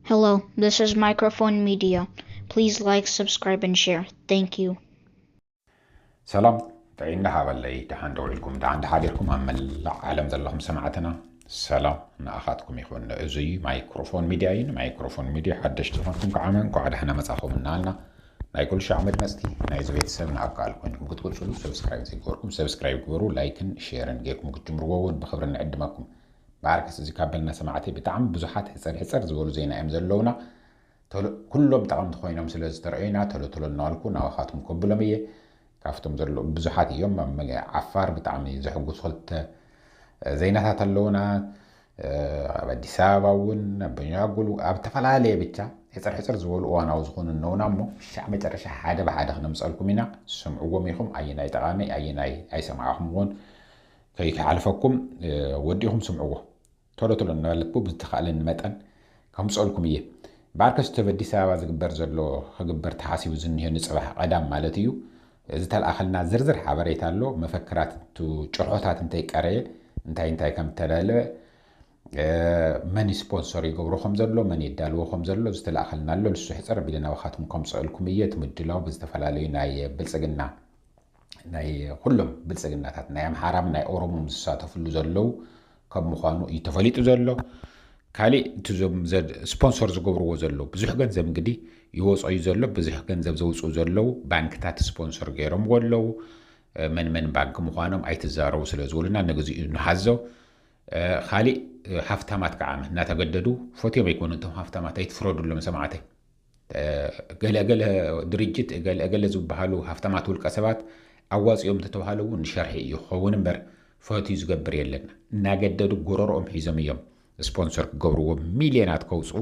Hello, this is Microphone Media. Please like, subscribe, and share. Thank you. ሰላም ጥዒና ሃበለይ፣ ደሓን ደውዒልኩም፣ ደሓን ደሓዲርኩም ኣብ መላእ ዓለም ዘለኹም ሰማዕትና ሰላም ንኣኻትኩም ይኹን። እዙይ ማይክሮፎን ሚድያ እዩ። ንማይክሮፎን ሚድያ ሓደሽቲ ዝኾንኩም ከዓ እንኳዕ ደሕና መጻኹም እናልና ናይ ኩሉ ሻዕ መድመፅቲ ናይዚ ቤተሰብ ንኣካል ኮይንኩም ክትቅፅሉ ሰብስክራይብ ዘይገበርኩም ሰብስክራይብ ግበሩ። ላይክን ሼርን ጌርኩም ክትጅምርዎ እውን ብክብሪ ንዕድመኩም። ብኣርከስ እዚ ካብ በልና ሰማዕተይ ብጣዕሚ ብዙሓት ሕፅር ሕፅር ዝበሉ ዜና እዮም ዘለውና። ኩሎም ጠቐምቲ ኮይኖም ስለ ዝተረእዩና ተሎ ተሎ እናበልኩ ናባኻትኩም ከብሎም እየ። ካብቶም ዘለዉ ብዙሓት እዮም። ኣብ ዓፋር ብጣዕሚ ዘሕጉስ ክልተ ዜናታት ኣለውና። ኣብ ኣዲስ ኣበባ እውን ኣብ በኛጉሉ ኣብ ዝተፈላለየ ብቻ ሕፅር ሕፅር ዝበሉ እዋናዊ ዝኾኑ እነውና እሞ ሻዕ መጨረሻ ሓደ ብሓደ ክነምፀልኩም ኢና። ስምዕዎም ኢኹም። ኣየናይ ጠቓሚ ኣየናይ ኣይሰማዕኹምዎን ከይክሓልፈኩም ወዲኹም ስምዕዎ። ቶሎ ቶሎ እናበልኩ ብዝተኻእለኒ መጠን ከምፅኦልኩም እየ። ብኣርከስ ኣብ ኣዲስ ኣበባ ዝግበር ዘሎ ክግበር ተሓሲቡ ዝኒሆ ንፅባሕ ቀዳም ማለት እዩ ዝተለኣኸልና ዝርዝር ሓበሬታ ኣሎ። መፈክራት ጭርሖታት እንተይቀረየ እንታይ እንታይ ከም ተዳለወ መን ስፖንሰር ይገብሮ ከም ዘሎ መን የዳልዎ ከም ዘሎ ዝተለኣኸልና ኣሎ። ንሱ ሕፅር ኣቢለ ናባኻትኩም ከምፅኦልኩም እየ። እቲ ምድላው ብዝተፈላለዩ ናይ ብልፅግና ናይ ኩሎም ብልፅግናታት ናይ ኣምሓራም ናይ ኦሮሞም ዝሳተፍሉ ዘለዉ ከም ምዃኑ እዩ ተፈሊጡ ዘሎ። ካሊእ እቲዞም ስፖንሰር ዝገብርዎ ዘለዉ ብዙሕ ገንዘብ እንግዲ ይወፀዩ ዘሎ። ብዙሕ ገንዘብ ዘውፅኡ ዘለዉ ባንክታት ስፖንሰር ገይሮምዎ ኣለዉ። መን መን ባንክ ምዃኖም ኣይትዛረቡ ስለ ዝበሉና ንግዚኡ ንሃዞ። ካሊእ ሃፍታማት ከዓ እናተገደዱ ፈትዮም ኣይኮኑ እቶም ሃፍታማት ኣይትፍረዱሎም ሰማዕተይ። ገለገለ ድርጅት ገለገለ ዝበሃሉ ሃፍታማት ውልቀ ሰባት ኣዋፂኦም ተተባሃለ እውን ሸርሒ እዩ ክኸውን እምበር ፈትዩ ዝገብር የለን። እናገደዱ ጎረርኦም ሒዞም እዮም ስፖንሰር ክገብርዎ ሚልዮናት ከውፅኡ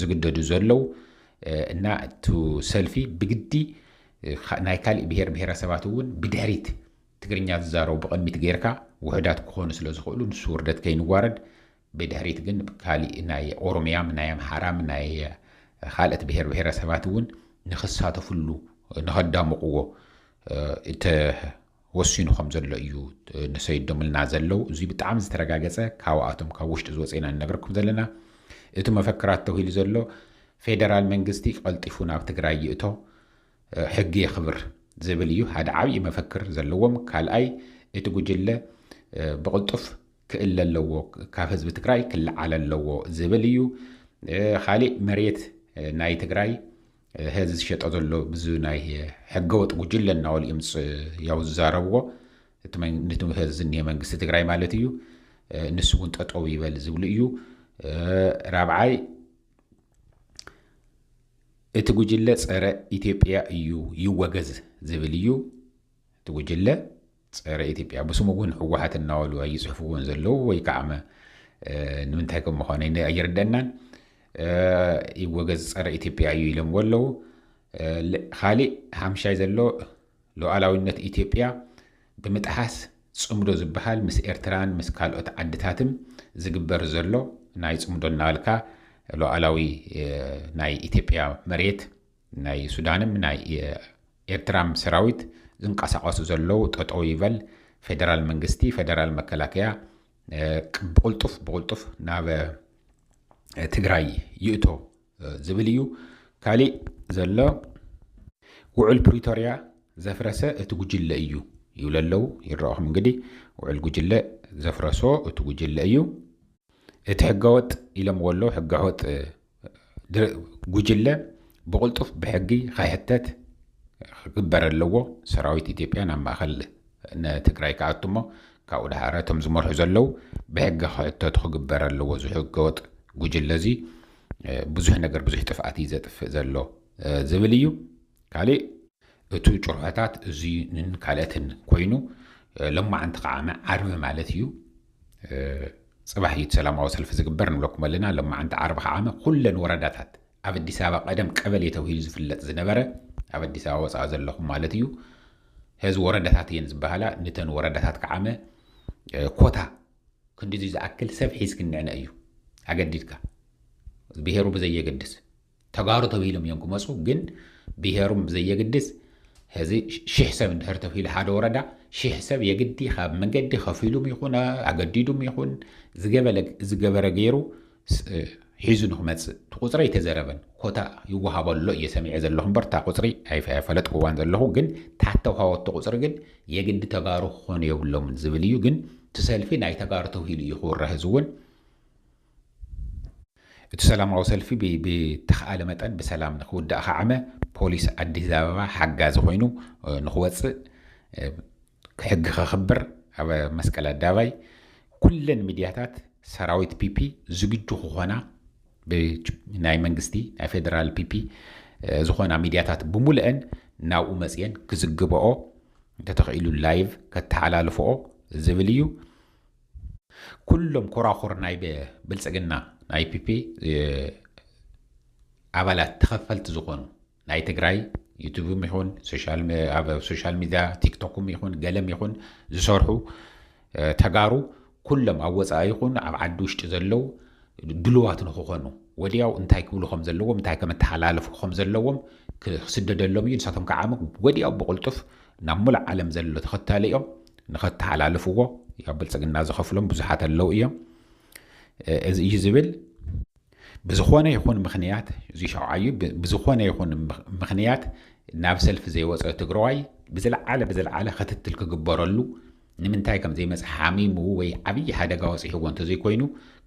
ዝግደዱ ዘለዉ እና እቲ ሰልፊ ብግዲ ናይ ካሊእ ብሄር ብሄረሰባት እውን ብድሕሪት ትግርኛ ዝዛረቡ ብቕድሚት ጌርካ ውሑዳት ክኾኑ ስለ ዝኽእሉ ንሱ ውርደት ከይንዋረድ ብድሕሪት ግን ካሊእ ናይ ኦሮሚያም ናይ ኣምሓራም ናይ ካልኦት ብሄር ብሄረሰባት እውን ንኽሳተፍሉ ንኸዳምቕዎ ተወሲኑ ከም ዘሎ እዩ ንሰይዶምልና ዘለዉ። እዚ ብጣዕሚ ዝተረጋገፀ ካብኣቶም ካብ ውሽጢ ዝወፀ ኢና ንነግረኩም ዘለና። እቲ መፈክራት ተባሂሉ ዘሎ ፌደራል መንግስቲ ቀልጢፉ ናብ ትግራይ ይእቶ ሕጊ የኽብር ዝብል እዩ ሓደ ዓብዪ መፈክር ዘለዎም። ካልኣይ እቲ ጉጅለ ብቕልጡፍ ክእለ ኣለዎ፣ ካብ ህዝቢ ትግራይ ክለዓል ኣለዎ ዝብል እዩ። ካሊእ መሬት ናይ ትግራይ ህዚ ዝሸጦ ዘሎ ብዙ ናይ ሕገወጥ ጉጅለ እናበሉ እዮም ያው ዝዛረብዎ። ነቲ ዝኒሀ መንግስቲ ትግራይ ማለት እዩ። ንሱ እውን ጠጠው ይበል ዝብሉ እዩ። ራብዓይ እቲ ጉጅለ ፀረ ኢትዮጵያ እዩ ይወገዝ ዝብል እዩ። እቲ ጉጅለ ፀረ ኢትዮጵያ ብስሙ እውን ህወሓት እናበሉ ኣይፅሕፍዎን ዘለዉ ወይ ከዓ ንምንታይ ከም ምዃኑ ኣይርደናን። ይወገዝ ፀረ ኢትዮጵያ እዩ ኢሎምዎ ኣለዉ። ካሊእ ሓምሻይ ዘሎ ሉዓላዊነት ኢትዮጵያ ብምጥሓስ ፅምዶ ዝበሃል ምስ ኤርትራን ምስ ካልኦት ዓድታትን ዝግበር ዘሎ ናይ ፅምዶ እናበልካ ሉዓላዊ ናይ ኢትዮጵያ መሬት ናይ ሱዳንም ናይ ኤርትራም ሰራዊት ዝንቀሳቐሱ ዘለዉ ጠጠው ይበል። ፌደራል መንግስቲ ፌደራል መከላከያ ብቕልጡፍ ብቕልጡፍ ናብ ትግራይ ይእቶ ዝብል እዩ። ካሊእ ዘሎ ውዕል ፕሪቶርያ ዘፍረሰ እቲ ጉጅለ እዩ ይብሉ ኣለዉ። ይረእኹም እንግዲህ ውዕል ጉጅለ ዘፍረሶ እቲ ጉጅለ እዩ። እቲ ሕገወጥ ኢሎምዎ ኣለዉ። ሕገወጥ ጉጅለ ብቕልጡፍ ብሕጊ ከይሕተት ክግበር ኣለዎ። ሰራዊት ኢትዮጵያ ናብ ማእኸል ንትግራይ ክኣቱ እሞ ካብኡ ደሓረ እቶም ዝመርሑ ዘለዉ ብሕጊ ክሕተቱ ክግበር ኣለዎ። እዚ ሕገወጥ ጉጅለ እዚ ብዙሕ ነገር ብዙሕ ጥፍኣት እዩ ዘጥፍእ ዘሎ ዝብል እዩ። ካሊእ እቱ ጭርሖታት እዙይን ካልኦትን ኮይኑ ሎማዓንቲ ከዓመ ዓርቢ ማለት እዩ። ፅባሕ እዩ ሰላማዊ ሰልፊ ዝግበር ንብለኩም ኣለና። ሎማዓንቲ ዓርቢ ከዓመ ኩለን ወረዳታት ኣብ ኣዲስ ኣበባ ቀደም ቀበሌ ተባሂሉ ዝፍለጥ ዝነበረ ኣብ ኣዲስ ኣበባ ወፃኢ ዘለኹም ማለት እዩ። ሕዚ ወረዳታት እየን ዝበሃላ። ንተን ወረዳታት ከዓመ ኮታ ክንዲዙ ዝኣክል ሰብ ሒዝክኒ ንዕነ እዩ ኣገዲድካ። ብሄሩ ብዘየገድስ ተጋሩ ተባሂሎም እዮም ክመፁ፣ ግን ብሄሩም ብዘየገድስ ሕዚ ሽሕ ሰብ እንድሕር ተባሂሉ ሓደ ወረዳ ሽሕ ሰብ የግዲ ካብ መንገዲ ከፊሉም ይኹን ኣገዲዱም ይኹን ዝገበለ- ዝገበረ ገይሩ ስ- ሒዙ ንክመፅእ እቲ ቁፅሪ ኣይተዘረበን። ኮታ ይወሃቦ ኣሎ እየ ሰሚዐ ዘለኹ እምበር እታ ቁፅሪ ኣይፈ- ኣይፈለጥክዋን ዘለኹ። ግን እታ ተውሃቦ እቲ ቁፅሪ ግን የግዲ ተጋሩ ክኾኑ የብሎምን ዝብል እዩ። ግን እቲ ሰልፊ ናይ ተጋሩ ተውሂሉ እዩ ክውረ ህዝቢ እውን እቲ ሰላማዊ ሰልፊ ብ- ብተኽኣለ መጠን ብሰላም ንክውዳእ ከዓመ ፖሊስ ኣዲስ ኣበባ ሓጋዚ ኮይኑ ንክወፅእ ሕጊ ከኽብር ኣብ መስቀል ኣዳባይ ኩለን ሚድያታት ሰራዊት ፒፒ ዝግጁ ክኾና ናይ መንግስቲ ናይ ፌደራል ፒፒ ዝኾና ሚድያታት ብምሉአን ናብኡ መፅየን ክዝግበኦ እንተተኽኢሉ ላይቭ ከተሓላልፈኦ ዝብል እዩ። ኩሎም ኮራኹር ናይ ብልፅግና ናይ ፒፒ ኣባላት ተኸፈልቲ ዝኾኑ ናይ ትግራይ ዩቱብም ይኹን ኣብ ሶሻል ሚድያ ቲክቶክም ይኹን ገለም ይኹን ዝሰርሑ ተጋሩ ኩሎም ኣብ ወፃኢ ይኹን ኣብ ዓዲ ውሽጢ ዘለዉ ድልዋት ንክኾኑ ወዲያው እንታይ ክብሉ ከም ዘለዎም እንታይ ከመተሓላለፉ ከም ዘለዎም ክስደደሎም እዩ። ንሳቶም ከዓ ወዲያው ብቕልጡፍ ናብ ሙሉእ ዓለም ዘሎ ተኸታሊ እዮም ንኸተሓላልፍዎ። ያው ብልፅግና ዝኸፍሎም ብዙሓት ኣለዉ እዮም። እዚ እዩ ዝብል ብዝኾነ ይኹን ምኽንያት እዚ ሸውዓዩ ብዝኾነ ይኹን ምኽንያት ናብ ሰልፊ ዘይወፀ ትግራዋይ ብዝለዓለ ብዝለዓለ ክትትል ክግበረሉ ንምንታይ ከም ዘይመፀ ሓሚሙ ወይ ዓብዪ ሓደጋ ወፂሕዎ እንተዘይኮይኑ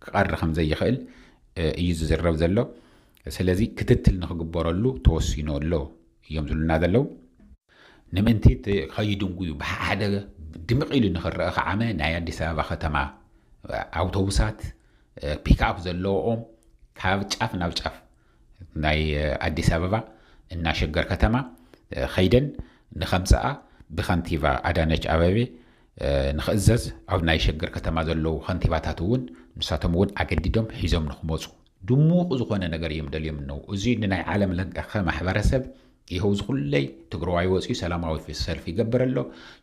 ክቐሪ ከም ዘይኽእል እዩ ዝዝረብ ዘሎ። ስለዚ ክትትል ንክግበረሉ ተወሲኑ ኣሎ እዮም ዝብሉና ዘለዉ። ንምእንቲ ከይድንጉዩ ብሓደ ድምቕ ኢሉ ንክረአ ከዓመ ናይ ኣዲስ ኣበባ ከተማ ኣውቶቡሳት ፒክኣፕ ዘለዎም ካብ ጫፍ ናብ ጫፍ ናይ ኣዲስ ኣበባ እናሸገር ከተማ ከይደን ንኸምፅኣ ብኸንቲባ ኣዳነች ኣበቤ ንኽእዘዝ ኣብ ናይ ሸገር ከተማ ዘለዉ ከንቲባታት እውን ንሳቶም እውን ኣገዲዶም ሒዞም ንክመፁ ድሙቕ ዝኾነ ነገር እዮም ደልዮም እነው። እዚ ንናይ ዓለም ለቀኸ ማሕበረሰብ ይኸው ዝኩለይ ትግራዋይ ወፂኡ ሰላማዊ ሰልፊ ይገብር ኣሎ።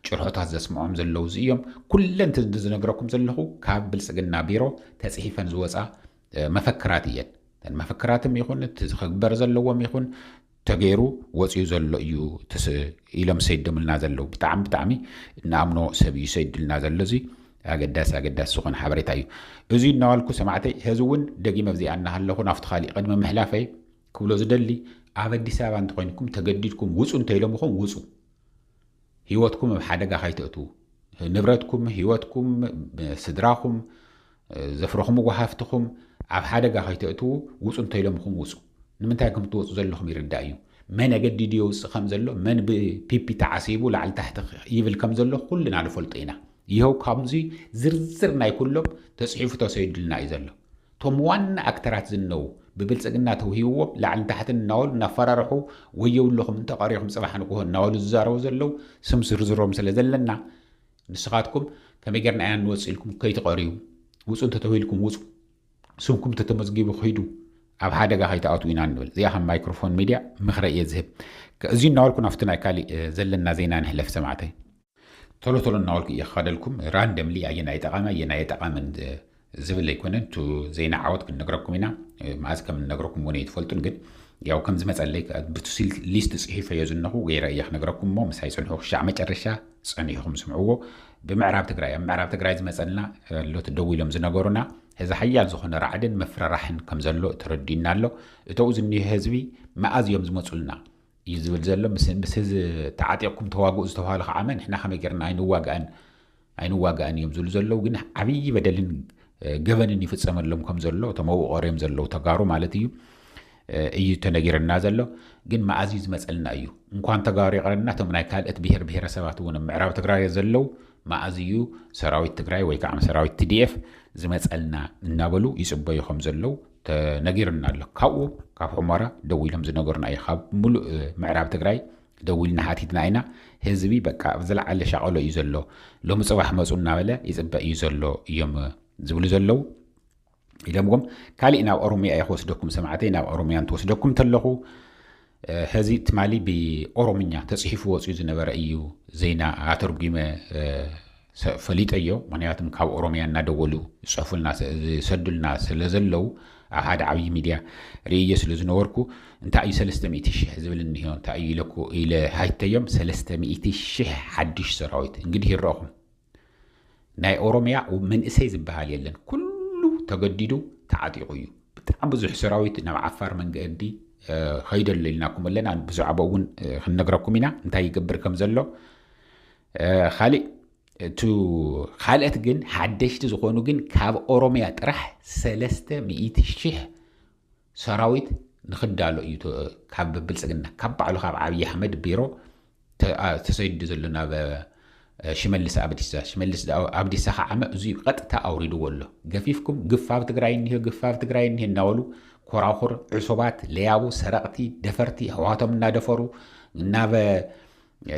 ጭርሖታት ዘስምዖም ዘለዉ እዚ እዮም። ኩለን ዝነግረኩም ዘለኹ ካብ ብልፅግና ቢሮ ተፅሒፈን ዝወፃ መፈክራት እየን። መፈክራትም ይኹን እቲ ዝኽግበር ዘለዎም ይኹን ተገይሩ ወፂኡ ዘሎ እዩ ኢሎም ሰይዶምልና ዘለዉ። ብጣዕሚ ብጣዕሚ እንኣምኖ ሰብ እዩ ሰይድልና ዘሎ። እዚ ኣገዳሲ ኣገዳሲ ዝኾነ ሓበሬታ እዩ። እዚ እናበልኩ ሰማዕተይ፣ ሕዚ እውን ደጊመ ኣብዚኣ እናሃለኹ ናብቲ ካሊእ ቅድሚ ምሕላፈይ ክብሎ ዝደሊ፣ ኣብ ኣዲስ ኣበባ እንተኾይንኩም ተገዲድኩም ውፁ እንተኢሎምኹም ውፁ። ህይወትኩም ኣብ ሓደጋ ከይተእትዉ፣ ንብረትኩም፣ ህይወትኩም፣ ስድራኹም፣ ዘፍረኹምዎ ሃፍትኹም ኣብ ሓደጋ ከይተእትዉ ውፁ እንተኢሎምኹም ውፁ። ንምንታይ ከም ትወፁ ዘለኹም ይርዳእ እዩ። መን ኣገዲዱ የውፅእ ከም ዘሎ፣ መን ብፒፒ ተዓሲቡ ላዕሊ ታሕቲ ይብል ከም ዘሎ ኩልና ንፈልጦ ኢና። ይኸው ካብዚ ዝርዝር ናይ ኩሎም ተፅሒፉ ተሰይዱልና እዩ ዘሎ። እቶም ዋና ኣክተራት ዝነው ብብልፅግና ተውሂብዎም ላዕልን ታሕትን እናበሉ እናፈራርሑ ወየውለኹም እንተቐሪኹም ፅባሕ ንግሆ እናበሉ ዝዛረቡ ዘለዉ ስም ዝርዝሮም ስለ ዘለና ንስኻትኩም ከመይ ጌርና ኢና ንወፅእ ኢልኩም ከይትቐርዩ ውፁ እንተተባሂልኩም ውፁ ስምኩም ተተመዝጊቡ ኺዱ ኣብ ሓደጋ ከይትኣትዉ ኢና ንብል። እዚኣ ከም ማይክሮፎን ሚድያ ምኽረ እየ ዝህብ። እዚ እናበልኩ ናብቲ ናይ ካሊእ ዘለና ዜና ንሕለፍ ሰማዕተይ። ቶሎ ቶሎ እናበልኩ እየ ክኸደልኩም ራንደምሊ ኣየናይ ጠቓሚ ኣየናይ ጠቓምን ዝብል ኣይኮነን። እቱ ዜና ዓወት ክንነግረኩም ኢና። መኣዝ ከም ንነግረኩም እውን ኣይትፈልጡን ግን ያው ከም ዝመፀለይ ብቱ ሊስት ፅሒፈዮ ዝነኹ ገይረ እየ ክነግረኩም እሞ ምሳይ ፅንሑ ክሻዕ መጨረሻ ፀኒሕኹም ስምዕዎ። ብምዕራብ ትግራይ ኣብ ምዕራብ ትግራይ ዝመፀልና ኣሎ ደው ኢሎም ዝነገሩና እዚ ሓያል ዝኾነ ራዕድን መፍረራሕን ከም ዘሎ ተረዲና ኣሎ። እተኡ ዝኒሀ ህዝቢ መኣዝ እዮም ዝመፁልና እዩ ዝብል ዘሎ። ምስ ህዝ ተዓጢቕኩም ተዋግኡ ዝተባሃሉ ከዓመ ንሕና ከመይ ጌርና ኣይንዋጋእን ኣይንዋጋእን እዮም ዝብሉ ዘለዉ። ግን ዓብዪ በደልን ገበንን ይፍፀመሎም ከም ዘሎ እቶም ኣብኡ ቀርዮም ዘለዉ ተጋሩ ማለት እዩ እዩ ተነጊርና ዘሎ። ግን መኣዝ እዩ ዝመፀልና እዩ። እንኳን ተጋሩ ይቕረና እቶም ናይ ካልእት ብሄር ብሄረሰባት እውን ኣብ ምዕራብ ትግራይ ዘለዉ መኣዝ እዩ ሰራዊት ትግራይ ወይ ከዓ ሰራዊት ቲ ዲ ኤፍ ዝመፀልና እናበሉ ይፅበዩ ከም ዘለዉ ተነጊርና ኣሎ። ካብኡ ካብ ሑመራ ደው ኢሎም ዝነገሩና እዩ። ካብ ሙሉእ ምዕራብ ትግራይ ደው ኢልና ሓቲትና ኢና። ህዝቢ በቃ ኣብ ዝለዓለ ሻቐሎ እዩ ዘሎ። ሎሚ ፅባሕ መፁ እናበለ ይፅበ እዩ ዘሎ እዮም ዝብሉ ዘለዉ ኢሎምዎም። ካሊእ ናብ ኦሮሚያ እየ ክወስደኩም ሰማዕተይ። ናብ ኦሮሚያ እንትወስደኩም እንተለኹ ሕዚ ትማሊ ብኦሮምኛ ተፅሒፉ ወፅኡ ዝነበረ እዩ ዜና ኣተርጉመ ፈሊጠዮ። ምክንያቱም ካብ ኦሮሚያ እናደወሉ ዝፅሕፉልና ዝሰዱልና ስለ ዘለዉ ኣብ ሓደ ዓብዪ ሚድያ ርእየ ስለ ዝነበርኩ እንታይ እዩ ሰለስተ ሚእቲ ሽሕ ዝብል እኒሆ እንታይ እዩ ኢለኩ ኢለ ሃይተዮም ሰለስተ ሚእቲ ሽሕ ሓዱሽ ሰራዊት እንግዲህ ይረእኹም። ናይ ኦሮሚያ መንእሰይ ዝበሃል የለን። ኩሉ ተገዲዱ ተዓጢቑ እዩ። ብጣዕሚ ብዙሕ ሰራዊት ናብ ዓፋር መንገዲ ከይደሎ ኢልናኩም ኣለና። ብዛዕባኡ እውን ክንነግረኩም ኢና እንታይ ይገብር ከም ዘሎ። ካልእ እቱ ካልኦት ግን ሓደሽቲ ዝኾኑ ግን ካብ ኦሮሚያ ጥራሕ ሰለስተ ሚእቲ ሺሕ ሰራዊት ንኽዳሎ እዩ። ካብ ብልፅግና ካብ ባዕሉ ካብ ዓብዪ ኣሕመድ ቢሮ ተሰይዱ ዘሎ ናብ ሽመልስ ኣብዲሳ። ሽመልስ ኣብዲሳ ከዓመ እዙ ቀጥታ ኣውሪድዎ ኣሎ። ገፊፍኩም ግፋብ ትግራይ እኒሆ፣ ግፋብ ትግራይ እኒሆ እናበሉ ኮራኹር፣ ዕሱባት፣ ለያቡ፣ ሰረቕቲ፣ ደፈርቲ፣ ኣሕዋቶም እናደፈሩ ናብ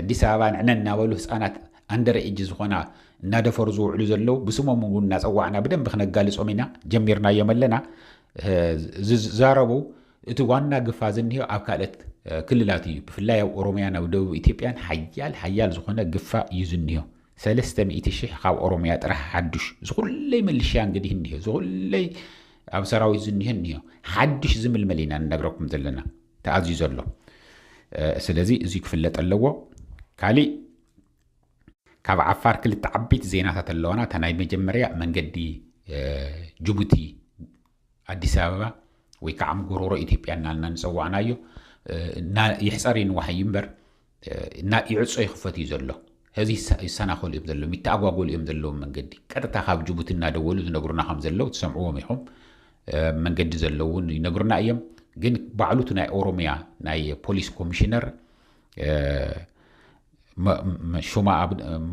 ኣዲስ ኣበባ ንዕነ እናበሉ ህፃናት ኣንደር ኤጅ ዝኾና እናደፈሩ ዝውዕሉ ዘለዉ ብስሞም እውን እናፀዋዕና ብደንብ ክነጋልፆም ኢና ጀሚርናዮም ኣለና። ዝዛረቡ እቲ ዋና ግፋ ዝኒሆ ኣብ ካልኦት ክልላት እዩ። ብፍላይ ኣብ ኦሮሚያን ኣብ ደቡብ ኢትዮጵያን ሓያል ሓያል ዝኾነ ግፋ እዩ ዝኒሆ። ሰለስተ ሚእቲ ሺሕ ካብ ኦሮሚያ ጥራሕ ሓዱሽ ዝኹለይ መልሽያ እንግዲህ እኒሆ ዝኹለይ ኣብ ሰራዊት ዝኒሆ እኒሆ ሓዱሽ ዝምልመል ኢና ንነግረኩም ዘለና ተኣዝዩ ዘሎ። ስለዚ እዚ ክፍለጥ ኣለዎ። ካሊእ ካብ ዓፋር ክልተ ዓበይቲ ዜናታት ኣለዋና። እታ ናይ መጀመርያ መንገዲ ጅቡቲ ኣዲስ ኣበባ ወይ ከዓ ጎሮሮ ኢትዮጵያ እናልና ንፀዋዕናዮ ይሕፀር ይንዋሓይ እምበር እና ይዕፆ ይኽፈት እዩ ዘሎ። ሕዚ ይሰናኸሉ እዮም ዘለዎም፣ ይተኣጓጎሉ እዮም ዘለዎም መንገዲ። ቀጥታ ካብ ጅቡቲ እናደወሉ ዝነግሩና ከም ዘለዉ ትሰምዕዎም ኢኹም። መንገዲ ዘለዉ እውን ይነግሩና እዮም። ግን ባዕሉቱ ናይ ኦሮሚያ ናይ ፖሊስ ኮሚሽነር ሹማ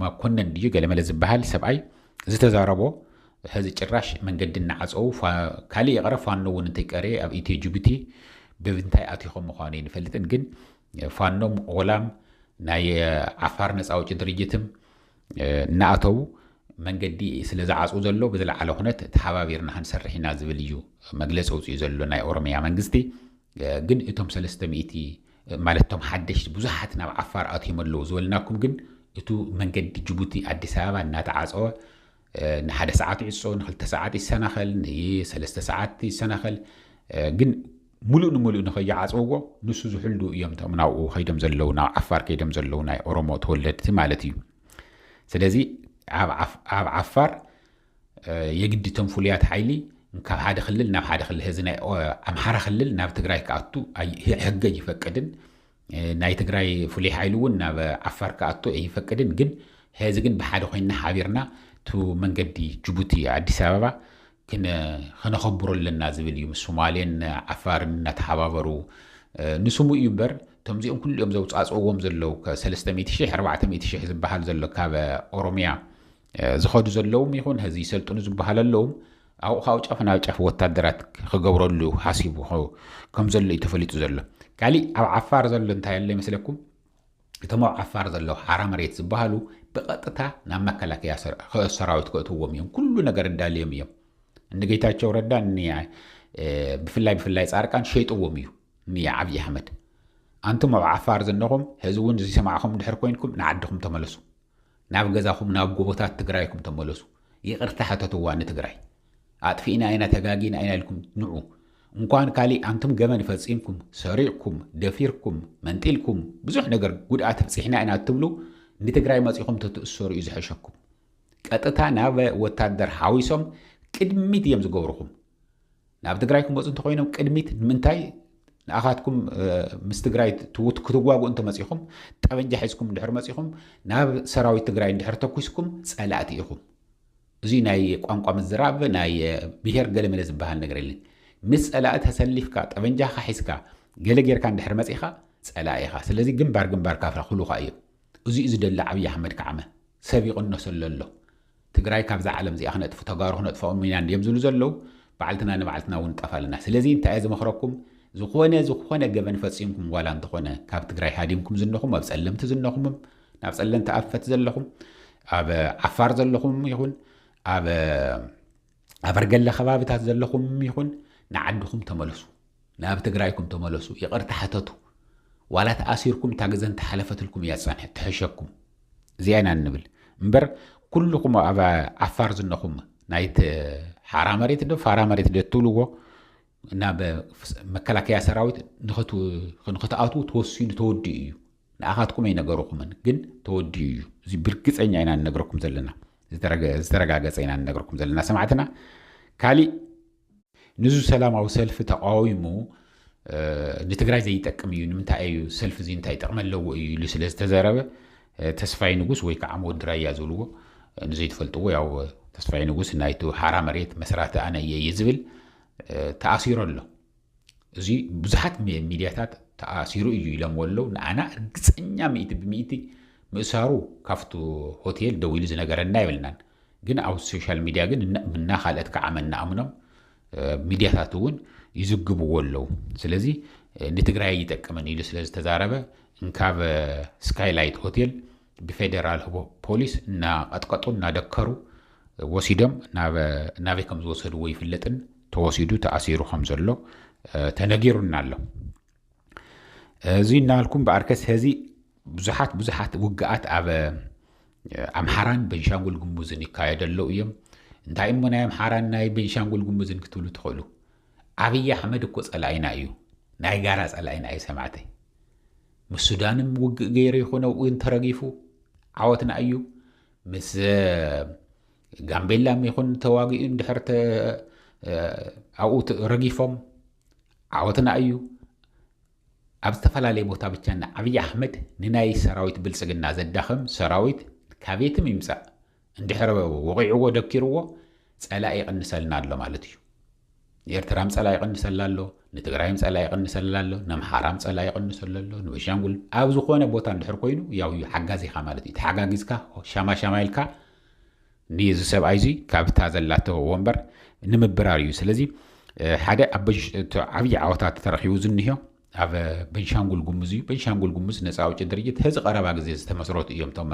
መኮነን ድዩ ገለመለ ዝበሃል ሰብኣይ ዝተዛረቦ፣ ሕዚ ጭራሽ መንገዲ እናዓፀዉ ካሊእ የቐረ ፋኖ እውን እንተይቀረየ ኣብ ኢትዮ ጅቡቲ ብምንታይ ኣትዩ ከም ምዃኑ ኣይንፈልጥን። ግን ፋኖም ኦላም ናይ ዓፋር ነፃ ኣውጪ ድርጅትም እናኣተዉ መንገዲ ስለ ዝዓፅዉ ዘሎ ብዝለዓለ ኩነት ተሓባቢርና ክንሰርሕ ኢና ዝብል እዩ መግለፂ ኣውፅኡ ዘሎ ናይ ኦሮሚያ መንግስቲ። ግን እቶም ሰለስተ ሚእቲ ማለት እቶም ሓደሽቲ ብዙሓት ናብ ዓፋር ኣትዮም ኣለዉ ዝበልናኩም ግን እቱ መንገዲ ጅቡቲ ኣዲስ ኣበባ እናተዓፀወ ንሓደ ሰዓት ይዕፆ፣ ንክልተ ሰዓት ይሰናኸል፣ ንሰለስተ ሰዓት ይሰናኸል። ግን ሙሉእ ንሙሉእ ንኸይዓፅውዎ ንሱ ዝሕልዱ እዮም እቶም ናብኡ ከይዶም ዘለዉ፣ ናብ ዓፋር ከይዶም ዘለዉ ናይ ኦሮሞ ተወለድቲ ማለት እዩ። ስለዚ ኣብ ዓፋር የግዲ እቶም ፍሉያት ሓይሊ ካብ ሓደ ክልል ናብ ሓደ ክልል፣ ሕዚ ናይ ኣምሓራ ክልል ናብ ትግራይ ክኣቱ ሕገ ይፈቅድን ናይ ትግራይ ፍሉይ ሓይሊ እውን ናብ ዓፋር ክኣቱ ኣይፈቅድን። ግን ሕዚ ግን ብሓደ ኮይንና ሓቢርና ቱ መንገዲ ጅቡቲ ኣዲስ ኣበባ ክነኸብሮ ኣለና ዝብል እዩ። ምስ ሶማሌን ዓፋርን እናተሓባበሩ ንስሙ እዩ እምበር እቶም እዚኦም ኩልኦም ዘውፃፅእዎም ዘለዉ ከ ሰለስተ ሚእቲ ሺሕ ኣርባዕተ ሚእቲ ሺሕ ዝበሃል ዘሎ ካብ ኦሮሚያ ዝኸዱ ዘለዎም ይኹን ሕዚ ይሰልጥኑ ዝበሃል ኣለዎም ኣብኡ ካብ ጫፍ ናብ ጫፍ ወታደራት ክገብረሉ ሓሲቡ ከም ዘሎ እዩ ተፈሊጡ ዘሎ። ካሊእ ኣብ ዓፋር ዘሎ እንታይ ኣሎ ይመስለኩም? እቶም ኣብ ዓፋር ዘለዉ ሓራ መሬት ዝበሃሉ ብቐጥታ ናብ መከላከያ ሰራዊት ከእትዎም እዮም። ኩሉ ነገር እንዳልዮም እዮም። እኒ ጌታቸው ረዳ እኒ ብፍላይ ብፍላይ ፃርቃን ሸይጥዎም እዩ እኒ ዓብዪ ኣሕመድ። ኣንቱም ኣብ ዓፋር ዝነኹም ሕዚ እውን ዝሰማዕኹም ድሕር ኮይንኩም ንዓድኹም ተመለሱ። ናብ ገዛኹም ናብ ጎቦታት ትግራይኩም ተመለሱ። ይቕርታ ሕተትዋ ንትግራይ። ኣጥፊእና ኢና ተጋጊና ኢና ኢልኩም ንዑ። እንኳን ካሊእ ኣንቱም ገበን ፈፂምኩም ሰሪቕኩም ደፊርኩም መንጢልኩም ብዙሕ ነገር ጉድኣት ኣብፂሕና ኢና እትብሉ ንትግራይ መፂኹም ተትእሰሩ እዩ ዝሐሸኩም። ቀጥታ ናብ ወታደር ሓዊሶም ቅድሚት እዮም ዝገብርኹም። ናብ ትግራይ ክመፁ እንተኮይኖም ቅድሚት ንምንታይ ንኣኻትኩም ምስ ትግራይ ክትዋግኡ እንተመፂኹም ጠበንጃ ሒዝኩም እንድሕር መፂኹም ናብ ሰራዊት ትግራይ እንድሕር ተኩስኩም ፀላእቲ ኢኹም። እዚ ናይ ቋንቋ ምዝራብ ናይ ብሄር ገለመለ ዝበሃል ነገር የለን። ምስ ፀላኢ ተሰሊፍካ ጠበንጃኻ ሒዝካ ገለ ጌርካ እንድሕር መፂኻ ፀላኢ ኢኻ። ስለዚ ግንባር ግንባር ካፍራ ክሉኻ እዮም። እዚኡ ዝደሊ ዓብዪ ኣሕመድ ከዓመ ሰብ ይቕነሰሉ ኣሎ። ትግራይ ካብዛ ዓለም እዚኣ ክነጥፉ ተጋሩ ክነጥፍኦም ኢና እንድዮም ዝብሉ ዘለዉ። ባዕልትና ንባዕልትና እውን ንጠፍ ኣለና። ስለዚ እንታይ እየ ዝመኽረኩም? ዝኾነ ዝኾነ ገበን ፈፂምኩም ዋላ እንተኾነ ካብ ትግራይ ሃዲምኩም ዝነኹም ኣብ ፀለምቲ ዝነኹምም ናብ ፀለምቲ ኣፈት ዘለኹም ኣብ ዓፋር ዘለኹም ይኹን ኣብ ኣበርገለ ከባብታት ዘለኹም ይኹን ንዓድኹም ተመለሱ። ናብ ትግራይኩም ተመለሱ። ይቕርታ ሕተቱ። ዋላ ተኣሲርኩም እታ ግዘ እንተሓለፈትልኩም እያ ዝፀንሐት ትሕሸኩም። እዚኣ ኢና እንብል እምበር ኩልኹም ኣብ ዓፋር ዝነኹም ናይቲ ሓራ መሬት ዶ ፋራ መሬት ዶ ትብልዎ ናብ መከላከያ ሰራዊት ንክትኣትዉ ተወሲኑ ተወዲኡ እዩ። ንኣኻትኩም ኣይነገርኹምን ግን ተወዲኡ እዩ። እዚ ብርግፀኛ ኢና ንነግረኩም ዘለና፣ ዝተረጋገፀ ኢና ንነግረኩም ዘለና ሰማዕትና። ካሊእ ንዙ ሰላማዊ ሰልፊ ተቃዊሙ ንትግራይ ዘይጠቅም እዩ፣ ንምንታይ እዩ ሰልፊ እዚ እንታይ ጥቕሚ ኣለዎ እዩ ኢሉ ስለ ዝተዘረበ፣ ተስፋይ ንጉስ ወይ ከዓ ወዲ ራያ ዝብልዎ፣ ንዘይትፈልጥዎ፣ ያው ተስፋይ ንጉስ ናይቲ ሓራ መሬት መስራቲ ኣነ እየ እዩ ዝብል፣ ተኣሲሩ ኣሎ። እዚ ብዙሓት ሚድያታት ተኣሲሩ እዩ ኢሎም ወለው፣ ንኣና እርግፀኛ ሚእቲ ብሚእቲ ምእሳሩ ካብቱ ሆቴል ደው ኢሉ ዝነገረና የብልናን። ግን ኣብ ሶሻል ሚድያ ግን እና ካልኦት ከዓ መናኣምኖም ሚድያታት እውን ይዝግብዎ ኣለዉ። ስለዚ ንትግራይ ኣይጠቅምን ኢሉ ስለ ዝተዛረበ፣ እንካብ ስካይላይት ሆቴል ብፌደራል ፖሊስ እናቐጥቀጡ እናደከሩ ወሲዶም ናበይ ከም ዝወሰድዎ ይፍለጥን፣ ተወሲዱ ተኣሲሩ ከም ዘሎ ተነጊሩና ኣሎ። እዚ እናልኩም በኣርከስ ሀዚ ብዙሓት ብዙሓት ውግኣት ኣብ ኣምሓራን ቤንሻንጉል ጉሙዝን ይካየደ ኣለዉ እዮም። እንታይ እሞ ናይ ኣምሓራን ናይ ቤንሻንጉል ጉሙዝን ክትብሉ ትኽእሉ? ኣብይ ኣሕመድ እኮ ጸላኢና እዩ፣ ናይ ጋራ ጸላኢና እዩ ሰማዕተይ። ምስ ሱዳንም ውግእ ገይሩ ይኹን ኣብኡ እንተረጊፉ ዓወትና እዩ። ምስ ጋምቤላም ይኹን ተዋጊኡ እንድሕር ኣብኡ ረጊፎም ዓወትና እዩ። ኣብ ዝተፈላለየ ቦታ ብቻ ንኣብይ ኣሕመድ ንናይ ሰራዊት ብልጽግና ዘዳኸም ሰራዊት ካቤትም ይምጻእ እንድሕር ወቒዕዎ ደኪርዎ ጸላኢ ይቕንሰልና ኣሎ ማለት እዩ። ንኤርትራም ጸላኢ ይቕንሰላ ኣሎ፣ ንትግራይም ጸላኢ ይቕንሰላ ኣሎ፣ ነምሓራም ጸላኢ ይቕንሰሉ ኣሎ፣ ንቤንሻንጉል ኣብ ዝኾነ ቦታ እንድሕር ኮይኑ ያው እዩ ሓጋዚኻ ማለት እዩ። ተሓጋጊዝካ ሻማ ሻማ ኢልካ ንዚ ሰብኣይ እዚ ካብታ ዘላቶ ወንበር ንምብራር እዩ። ስለዚ ሓደ ዓብዪ ዓወታት ተረኺቡ ዝኒሆ ኣብ ቤንሻንጉል ጉሙዝ እዩ። ቤንሻንጉል ጉሙዝ ነፃ ኣውጪ ድርጅት ሀዚ ቀረባ ግዜ ዝተመስረቱ እዮም። እቶም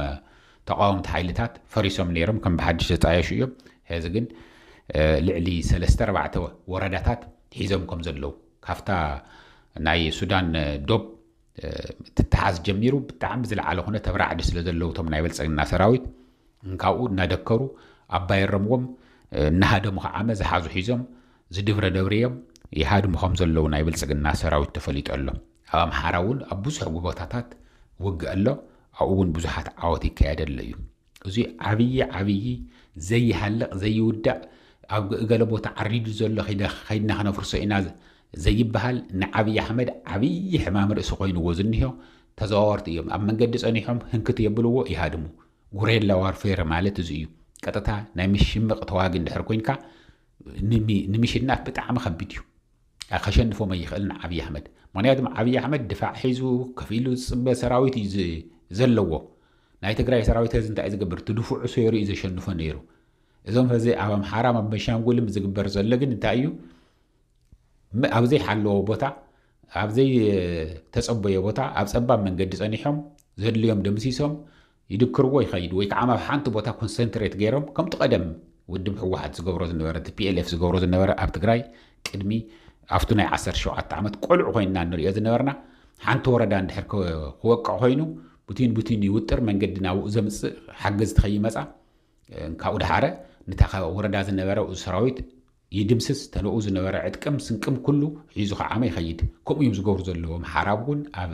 ተቃወምቲ ሓይልታት ፈሪሶም ነይሮም፣ ከም ብሓድሽ ተጣየሹ እዮም። ሀዚ ግን ልዕሊ ሰለስተ ኣርባዕተ ወረዳታት ሒዞም ከም ዘለዉ፣ ካብታ ናይ ሱዳን ዶብ ትተሓዝ ጀሚሩ ብጣዕሚ ዝለዓለ ኩነ ተብራዕዲ ስለ ዘለዉ እቶም ናይ ብልፅግና ሰራዊት፣ እንካብኡ እናደከሩ ኣባየረምዎም እናሃደሙ ከዓመ ዝሓዙ ሒዞም ዝድብረ ደብርዮም ይሃድሙ ከም ዘለዉ ናይ ብልፅግና ሰራዊት ተፈሊጡ ኣሎ። ኣብ ኣምሓራ እውን ኣብ ብዙሕ ጎቦታታት ውግእ ኣሎ። ኣብኡ እውን ብዙሓት ዓወት ይካየደ ኣሎ እዩ። እዚ ዓብዪ ዓብዪ ዘይሃልቕ ዘይውዳእ ኣብ ገለ ቦታ ዓሪዱ ዘሎ ከይድና ከነፍርሶ ኢና ዘይበሃል ንዓብዪ ኣሕመድ ዓብዪ ሕማም ርእሲ ኮይንዎ ዝኒሆ ተዘዋወርቲ እዮም። ኣብ መንገዲ ጸኒሖም ህንክት የብልዎ ይሃድሙ። ጉሬላ ዋርፌር ማለት እዚ እዩ። ቀጥታ ናይ ምሽምቕ ተዋጊ እንድሕር ኮይንካ ንምሽናፍ ብጣዕሚ ከቢድ እዩ። ከሸንፎም ኣይኽእልን ዓብዪ ኣሕመድ። ምክንያቱም ዓብዪ ኣሕመድ ድፋዕ ሒዙ ከፊሉ ዝፅበ ሰራዊት እዩ ዘለዎ። ናይ ትግራይ ሰራዊት ዚ እንታይ ዝገብር ትድፍዑ ሰይሩ እዩ ዘሸንፎ ነይሩ። እዞም ዚ ኣብ ኣምሓራም ኣብ በንሻንጉልም ዝግበር ዘሎ ግን እንታይ እዩ? ኣብ ዘይሓለዎ ቦታ ኣብ ዘይተፀበዮ ቦታ ኣብ ፀባብ መንገዲ ፀኒሖም ዘድልዮም ደምሲሶም ይድክርዎ ይኸይድ ወይ ከዓ ኣብ ሓንቲ ቦታ ኮንሰንትሬት ገይሮም ከምቲ ቀደም ውድብ ህወሓት ዝገብሮ ዝነበረ ፒኤልኤፍ ዝገብሮ ዝነበረ ኣብ ትግራይ ቅድሚ ኣብቱ ናይ ዓሰርተ ሸውዓተ ዓመት ቆልዑ ኮይንና ንሪኦ ዝነበርና ሓንቲ ወረዳ እንድሕር ክወቅዕ ኮይኑ ቡቲን ቡቲን ይውጥር መንገዲ ናብኡ ዘምፅእ ሓገዝቲ ከይመፃ ካብኡ ድሓረ ንታ ወረዳ ዝነበረ ሰራዊት ይድምስስ ተለኡ ዝነበረ ዕጥቅም ስንቅም ኩሉ ሒዙ ከዓመ ይኸይድ። ከምኡ እዮም ዝገብሩ ዘለዎም ሓራብ እውን ኣብ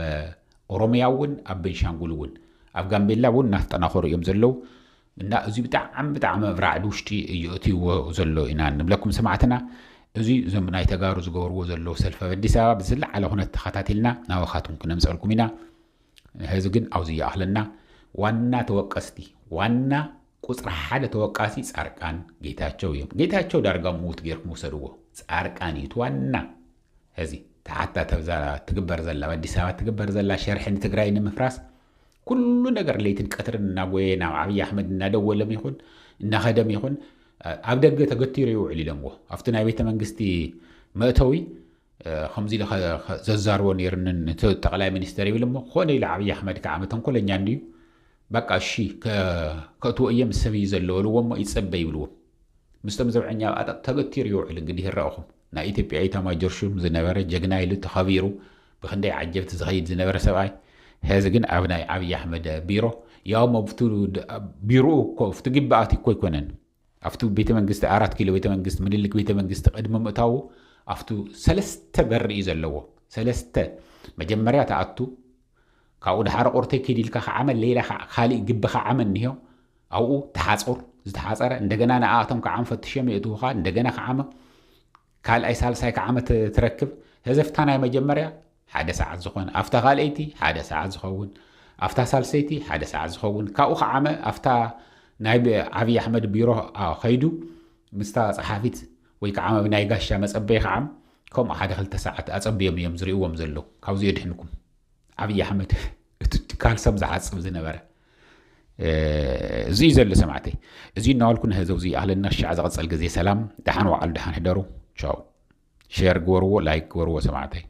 ኦሮሚያ እውን ኣብ ቤንሻንጉል እውን ኣብ ጋምቤላ እውን እናተጠናኸሩ እዮም ዘለዉ። እና እዚ ብጣዕሚ ብጣዕሚ ኣብ ራዕዲ ውሽጢ እዩ እትይዎ ዘሎ ኢና ንብለኩም ሰማዕትና። እዚ እዞም ናይ ተጋሩ ዝገብርዎ ዘለዉ ሰልፊ ኣብ ኣዲስ ኣበባ ብዝለዓለ ኩነት ተኸታቲልና ናባኻትኩም ክነምፀልኩም ኢና። ሕዚ ግን ኣብዚ ይኣኽለና። ዋና ተወቀስቲ ዋና ቁፅሪ ሓደ ተወቃሲ ፃርቃን ጌታቸው እዮም። ጌታቸው ዳርጋ ምውት ጌርኩም ውሰድዎ። ፃርቃን እዩ እቲ ዋና። ሕዚ ተሓታ ተብዛ ትግበር ዘላ ኣብ ኣዲስ ኣበባ ትግበር ዘላ ሸርሒ ንትግራይ ንምፍራስ ኩሉ ነገር ለይትን ቀትርን እናጎየ ናብ ዓብዪ ኣሕመድ እናደወለም ይኹን እናኸደም ይኹን ኣብ ደገ ተገቲሩ ይውዕል ኢሎምዎ ኣብቲ ናይ ቤተ መንግስቲ መእተዊ ከምዚ ኢለ ዘዛርቦ ነይሩኒ እቲ ጠቕላይ ሚኒስተር ይብል እሞ ኮነ ኢሉ ዓብዪ ኣሕመድ ከዓ ተንኮለኛ እንድዩ በቃ እሺ ከእትዎ እየ ምስ ሰብ እዩ ዘለዎ ኢልዎ እሞ ይፀበ ይብልዎ ምስቶም ዘብዐኛ ኣጣጥ ተገቲሩ ይውዕል እንግዲህ ይረእኹም ናይ ኢትዮጵያ ኢታማጆር ሹም ዝነበረ ጀግና ኢሉ ተኸቢሩ ብክንደይ ዓጀብቲ ዝኸይድ ዝነበረ ሰብኣይ ሐዚ ግን ኣብ ናይ ዓብዪ ኣሕመድ ቢሮ ያውም ኣብቱ ቢሮኡ እኮ ኣብቲ ግብኣት እኮ ኣይኮነን ኣብቱ ቤተ መንግስቲ ኣራት ኪሎ ቤተ መንግስቲ ምልልክ ቤተ መንግስቲ ቅድሚ ምእታዉ ኣብቱ ሰለስተ በሪ እዩ ዘለዎ ሰለስተ መጀመርያ ተኣቱ ካብኡ ድሓረ ቁርተይ ኪድ ኢልካ ከዓመ ሌላ ካሊእ ግቢ ከዓመ እኒሆ ኣብኡ ተሓፁር ዝተሓፀረ እንደገና ንኣቶም ከዓም ፈትሾም የእትውካ እንደገና ከዓመ ካልኣይ ሳልሳይ ከዓ ዓመት ትረክብ። ህዘፍታ ናይ መጀመርያ ሓደ ሰዓት ዝኾነ፣ ኣብታ ካልኣይቲ ሓደ ሰዓት ዝኸውን፣ ኣብታ ሳልሰይቲ ሓደ ሰዓት ዝኸውን፣ ካብኡ ከዓመ ኣብታ ናይ ብ- ዓብዪ ኣሕመድ ቢሮ ከይዱ ምስታ ጸሓፊት ወይ ከዓ ናይ ጋሻ መጸበይ ከዓ ከምኡ ሓደ ክልተ ሰዓት ኣጸብዮም እዮም ዝርእዎም ዘለዉ። ካብዚ የድሕንኩም። ዓብዪ ኣሕመድ እቲ ካልሶም ዝዓጽብ ዝነበረ እዚ እዩ ዘሎ ሰማዕተይ። እዚ እናበልኩ ንህዘው እዚ ኣህለና ሻዕ ዝቐጸል ግዜ ሰላም። ደሓን ዋዕሉ፣ ደሓን ሕደሩ። ቻው። ሼር ግበርዎ፣ ላይክ ግበርዎ ሰማዕተይ።